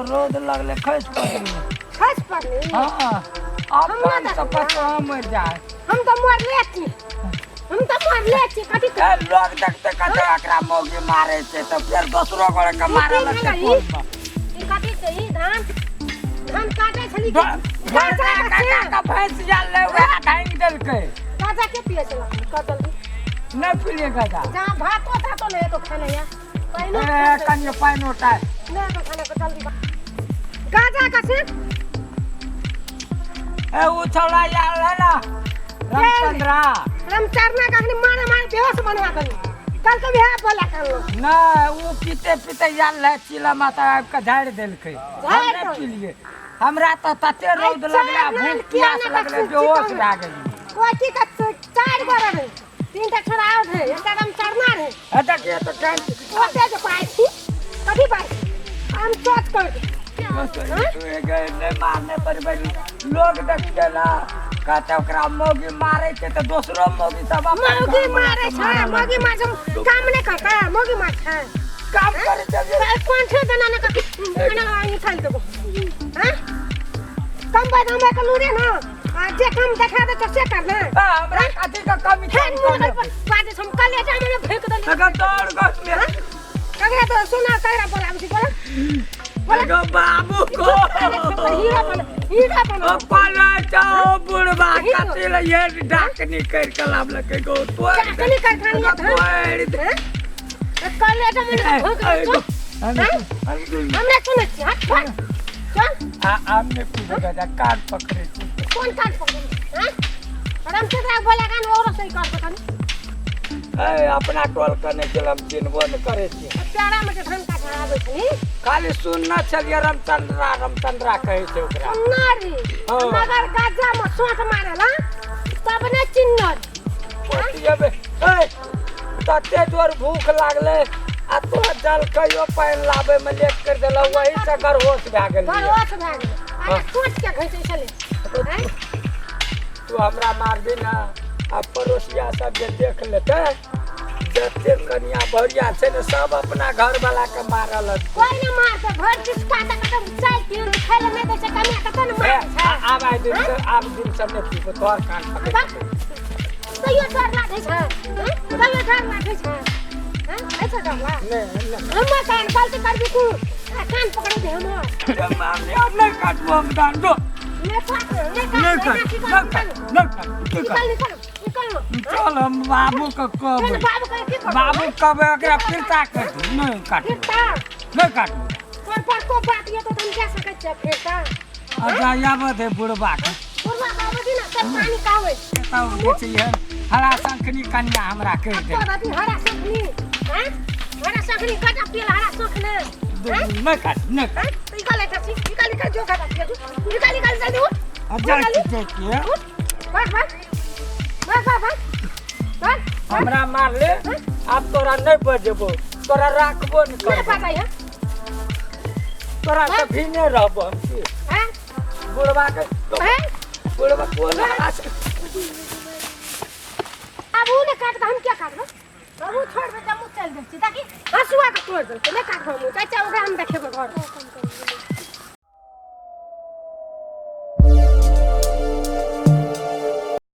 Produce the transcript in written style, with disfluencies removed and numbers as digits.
रौद लगले खसि पड़लियै। खसि पड़ली? हँ, अपन से पछुआ मरि जाए। हम तऽ मरले छी, हम तऽ मरले छी। कथी ए, लोग देखते कहते एकरा मौगी मारे छै, तऽ फेर दोसरो गोरे के मारे लगतै टोल पर। ई कथी छै? ई धान, धान काटै छली कि? गाजा काका के भैंस जाल ले, वएह ढांगि देलकै। गाजा के पिए छला? कह जल्दी। नहि पिलियै गाजा। जहाँ भातो तातो नहि हेतो खाने या पाइनो। ए, कनियो पानि उठाय नहि हेतो खाने को, जल्दी गाजा का से। ए, उ छौड़ा आयल रहै ने, रामचंद्रा। रामचरना का अखनी मारे मारे बेहोश बनवा देली। कल के भी है बोला कर नहि, उ पीते पीते आयल रहै, चिला माता आबि कऽ झाड़ि देलकै। हम झाड़ि नहि देलकै। पिलियै, हमरा तऽ तते रौद लगलै आ चार भूख प्यास नाल लगलै, किया बेहोश ने भए गेलियै। कोची का चार गो रहे, तीन टा छोड़ा और रहे, एकटा रामचरना रहे। ए, देखिए तऽ टाइम ओते जे पाइ छी, कथी पाइ हम चोट कर दे। नहि मारने पर लोग देखते ना, कहते ओकरा मौगी मारे छै, तऽ दोसरो मौगी सब अपन मौगी घरवला मारे के छै। मारऽ मौगी मार छै, काम नहि करता, मौगी मार छै। काम करे छै। कोन छै देना ने कथी एना निकालि देबो। हैं कम बात हमरा के लूरे ना, आ जे काम देखा दे तो से करना। आ, हमरा कथी के कमी छै? फेर मुँह पर बाजे, हम कलेजा में फेंक देली। अगर दौड़ गस में ककरा तो सुना, ककरा बोलाबै छी? बोला, बोला। एगो बाबू को हीरा बन, हीरा बन। ओ पला जाओ बुढ़बा, कथी ले ये डाकनी कर के लाबलकै गो तोड़ दे। डाकनी कारखानी एगो धान। तोड़ दे। हैं कलेजा में फेंक ए, दे। एगो हमरा सुनै छी? हट चल चल। आ आम ने पूछे जा, कान पकड़े छी। कोन कान पकड़े? हैं रामचंद्र बोला कान और सही कर दे कनी। ए, अपना टोल के नहि गेल, हम चिन्हबो नहि करै छी। प्यारा में जे धान काटे आबै छली। खाली सुनना छलियै रामचंद्रा, रामचंद्रा कहै छै ओकरा। सुनना रे? हाँ। मगर गाजा में सोट मारेला तब ने चिन्हल। पोतियेबे। ए, तते जोर भूख लागलै आ तोरा जल कहियो पानि लाबै मे लेट कर देलौ, वही से गर्होश भए गेलियै। बरोस भए गेलै। अरे, सोच के घिचै छलै हैं? तू हमरा मारबी ना, आ पड़ोसिया सब जे देख लेतै, जते कनिया भरिया छै ने, सब अपना घर वाला के मारऽ लगतै। कोई ने मारते, घर चिपका तक एकदम चाय पीऊ खाय ले नहीं दै छै कनिया, कतऽ ने ए, मारै छै। आब आइ दिन से, आब दिन से नहि पीबो, तोहर कान पकड़ि बस। तैयो डर लागै छै हैं? तैयो डर लागै छै हैं? होइ छै डर लाग? नहि नहि। हमर कान गलती करबी तू आ कान पकड़ै दे हमर। मामी, आब नहि काटबो हम दान दो। नहि काट, नहि काट। नहि काट, की नहि करब? काट, नहि काट, नहि निकल काट। निकल निकल। चल, हम बाबू के चल। कहबै। बाबू के की करब? बाबू कहबै ओकरा फिरता कर दू। नहि काटबो। फिर ता नहि काटबो। पर पर को बात ये तो हम जा सकै छियै फेर ता। अच्छा, आबऽ दे बुढ़बा के। बुढ़वा के आबै दी ना, सब पानी काबै। तब जे छै एहन हरा शंखनी कनिया हमरा कहि दे। तो दादी हरा शंखनी हैं, हरा शंखनी गजब पियल हरा शंखने हैं? नहि काट, नहि काट। हैं तो निकाल ले छी, निकाल निकाल, जो खाता पियल तू, निकाल निकाल जल्दी उठ। आ जाइ छी, जाइ छियै। उठ, भाग भाग भाग भाग भाग भाग। हमरा मारले, आब तोरा नहि बजेबो, तोरा राखबो नहि नहीं करबो। पता है। तोरा से भीने रहबो हम की हैं? बुढ़बा के। हैं? बुढ़बा कोन हरा शंख- अब ऊ ने काट के हम क्या काटबो? अब ऊ छोड़ दे, हम चल जाइ छी ताकि हंसुआ के तोड़ देलकै। नहि काटबो हम। चाचा, ओकरा हम देखेबो घर।